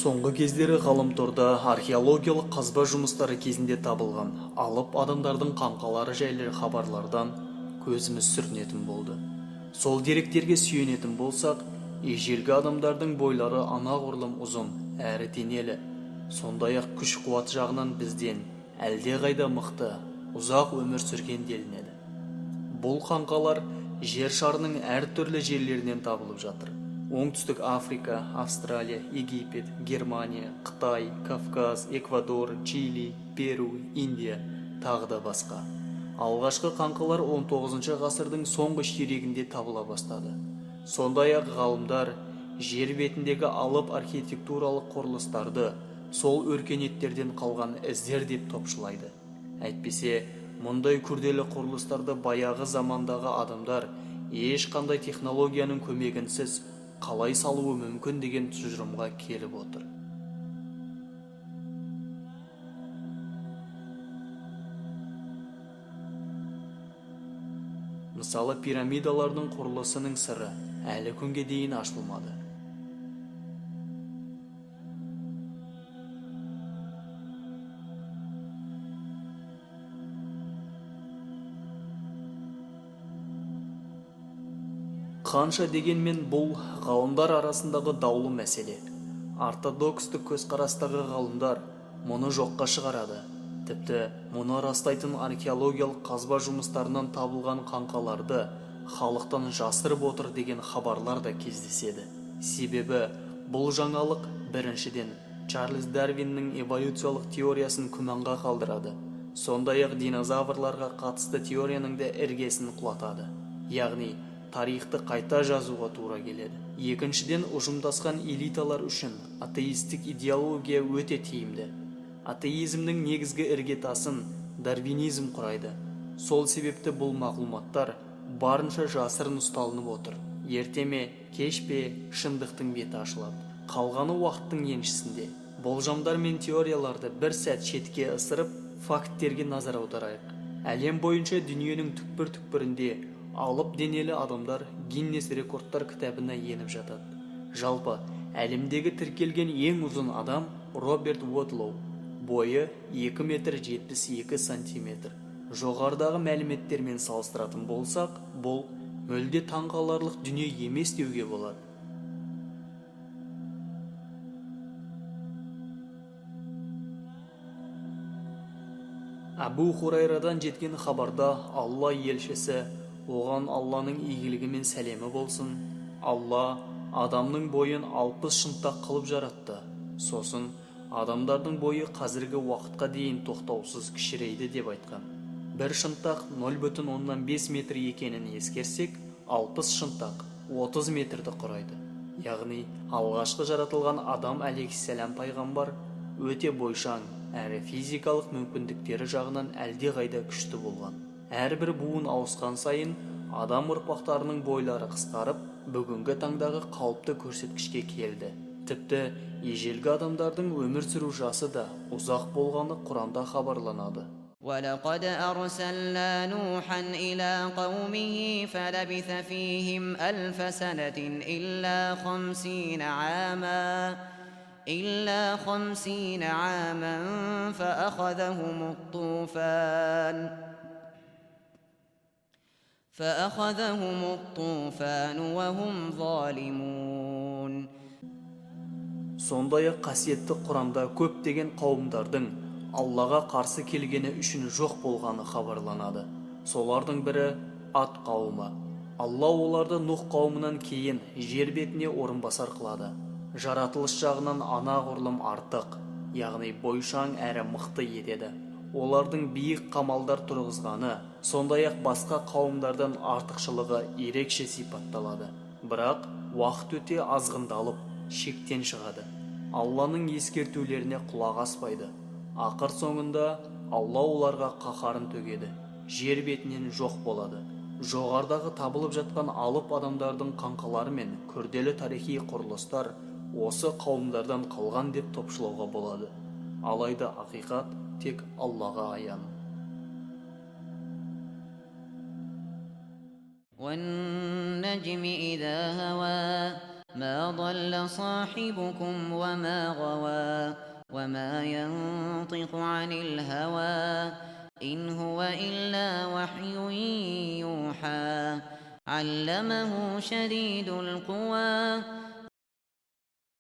Соңғы кездері ғаламторда археологиялық қазба жұмыстары кезінде табылған алып адамдардың қаңқалары жайлы хабарлардан көзіміз сүрінетін болды. Сол деректерге сүйенетін болсақ, ежелгі адамдардың бойлары анағұрлым ұзын әрі денелі, сондай-ақ күш-қуат жағынан бізден әлдеқайда мықты, ұзақ өмір сүрген делінеді. Бұл қаңқалар жер шарының әртүрлі жерлерінен табылып жатыр. Оңтүстік Африка, Австралия, Египет, Германия, Қытай, Кавказ, Эквадор, Чили, Перу, Индия, тағы да басқа. Алғашқы қаңқалар 19 ғасырдың соңғы ширегінде табыла бастады. Сондай-ақ ғалымдар жер бетіндегі алып архитектуралық құрылыстарды сол өркениеттерден қалған іздер деп топшылайды. Әйтпесе, мұндай күрделі құрылыстарды баяғы замандағы адамдар ешқандай технологияның көмегінсіз қалай салуы мүмкін деген тұжырымға келіп отыр. Мысалы, пирамидалардың құрылысының сыры әлі күнге дейін ашылмады. Қанша дегенмен бұл ғалымдар арасындағы даулы мәселе. Ортодокстық көзқарастағы ғалымдар мұны жоққа шығарады. Тіпті мұны растайтын археологиялық қазба жұмыстарынан табылған қаңқаларды халықтан жасырып отыр деген хабарлар да кездеседі. Себебі бұл жаңалық біріншіден Чарльз Дарвиннің эволюциялық теориясын күмәнға қалдырады. Сондай-ақ динозаврларға қатысты теорияның да іргесін құлатады. Яғни тарихты қайта жазуға тура келеді. Екіншіден, ұжымдасқан элиталар үшін атеистік идеология өте тиімді. Атеизмнің негізгі іргетасын дарвинизм құрайды. Сол себепті бұл мағлұматтар барынша жасырын ұсталынып отыр. Ерте ме, кеш пе, шындықтың беті ашылады. Қалғаны уақыттың еншісінде. Болжамдар мен теорияларды бір сәт шетке ысырып, факттерге назар аударайық. Әлем бойынша дүниенің түкпір-түкпірінде алып денелі адамдар Гиннес рекордтар кітабына еніп жатады. Жалпы, әлемдегі тіркелген ең ұзын адам Роберт Уодлоу. Бойы 2 метр 72 сантиметр. Жоғарыдағы мәліметтермен салыстыратын болсақ, бұл мүлде таңғаларлық дүние емес деуге болады. Әбу Хурайрадан жеткен хабарда Алла елшісі, оған Алланың игілігі мен сәлемі болсын, Алла адамның бойын 60 шынтақ қылып жаратты. Сосын адамдардың бойы қазіргі уақытқа дейін тоқтаусыз кішірейді деп айтқан. Бір шынтақ 0,5 метр екенін ескерсек, 60 шынтақ 30 метрді құрайды. Яғни, алғашқы жаратылған адам алейхиссалам пайғамбар өте бойшаң, әрі физикалық мүмкіндіктері жағынан әлдеқайда күшті болған. Әрбір буын ауысқан сайын адам ұрпақтарының бойлары қысқарып, бүгінгі таңдағы қалыпты көрсеткішке келді. Тіпті ежелгі адамдардың өмір сүру жасы да ұзақ болғаны Құранда хабарланады. وَلَقَدْ أَرْسَلْنَا نُوحًا إِلَى قَوْمِهِ فَلَبِثَ فِيهِمْ أَلْفَ سَنَةٍ إِلَّا خَمْسِينَ عَامًا فَأَخَذَهُمُ الطُّوفَانُ وَهُمْ ظَالِمُونَ. Сондай-ақ қасиетті Құранда көптеген қауымдардың Аллаға қарсы келгені үшін жоқ болғаны хабарланады. Солардың бірі Ат қауымы. Алла оларды Нух қауымынан кейін жер бетіне орынбасар қылады. Жаратылыс жағынан анағұрлым артық, яғни бойшаң әрі мықты етеді. Олардың биік қамалдар тұрғызғаны, сондай-ақ басқа қауымдардан артықшылығы ерекше сипатталады. Бірақ уақыт өте азғындалып, шектен шығады. Алланың ескертулеріне құлақ аспайды. Ақыр соңында Алла оларға қаһарын төгеді, жер бетінен жоқ болады. Жоғарыдағы табылып жатқан алып адамдардың қаңқалары мен күрделі тарихи құрылыстар осы қауымдардан қалған деп топшылауға болады. Алайда ақиқат тек Аллаға аян. وَالنَّجْمِ إِذَا هَوَى ما ضل صاحبكم وما غوى وما ينطق عن الهوى إن هو إلا وحي يوحى علمه شديد القوى.